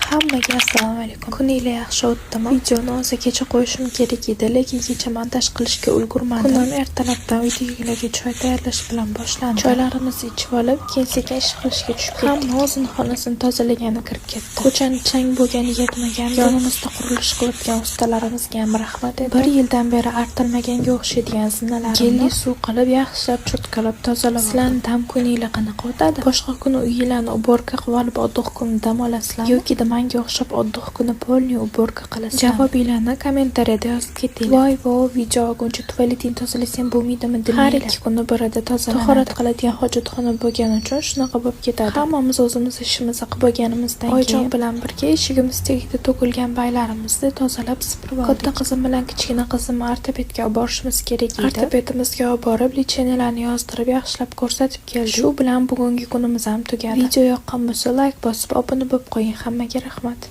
Hammaga assalomu alaykum. Kuninglar yaxshi o'tdimi? Videoni o'zi kecha qo'yishim kerak edi, lekin kecha montaj qilishga ulgurmadim. Kunim ertalabdan uydagilarga choy tayyorlash bilan boshlandi. Choylarimizni ichib olib, keyin sekin ish qilishga tushib ketdik. Hamma o'zini xonasini tozalagani kirib ketdi. Ko'chani chang bo'lgani yetmagan, yonimizda qurilish qilayotgan ustalarimizga ham rahmat edi. Bir yildan beri artilmaganga o'xshaydigan zinalarni gelli suv qilib, yaxshilab cho'tkalab tozalab. Sizlarni dam kuninglar qanaqa o'tadi? Boshqa kuni uyinglarni уборка qilib olib, отдых kuni dam olasizlarmi? Yoki manga o'xshab отдых kuni полный уборка qilasizlarmi? Javobinglarni kommentariyada yozib ketinglar. Voy vo, video olguncha tualetingni tozalasang bo'lmaydimi demanglar. Har 2 kuni birida tozalanadi. Tahorat qiladigan hojatxona bo'lgani uchun shunaqa bo'lib ketadi. Hammamiz o'zimiz ishimizni qilib bo'lganimizdan keyin oyijon bilan birga eshigimiz tagida to'kilgan baylarimizni tozalab supurib oldik. Katta qizim bilan kichkina qizimni ortopedga olib borishimiz kerak edi. Ortopedimizga olib borib, лечения larni yozdirib, yaxshilab ko'rsatib keldik. Shu bilan bugungi kunimiz ham tugadi. Video yoqqan bo'lsa, layk bosib, obuna bo'lib qo'ying. Hammaga rahmat.